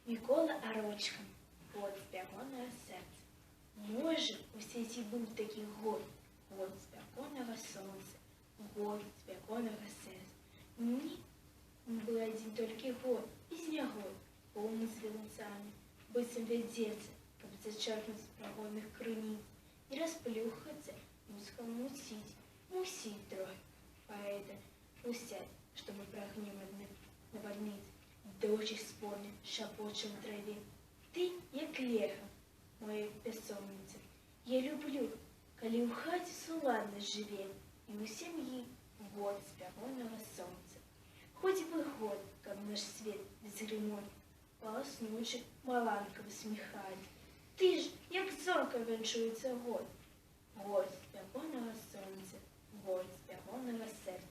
Мікола Арочка, «Год спявонага сэрца». Можа, у свеце быў такі год, год спякотнага сонца, год спякотнага сэрца. Не, быў адзін толькі год, без нягод, поўны з вянцамі, быццам вядзецца, каб зачэрпнуць з прагодных крыніц, не расплюхацца, ускаламуціць, мусіць трохі паэта пусцяць, чтобы прагнем адных навальніц. Дождж спорны шапоча ў траве. Ты, як леха, моя бяссонніца. Я люблю, калі ў хаце суладнасць жыве, і ў сям'і год спявонага сонца. Хоць бы год, каб наш свет без грымот, паласнучы маланка усміхалі. Ты ж, як зорка, вянчуецца год. Год спявонага сонца, год спявонага сэрца.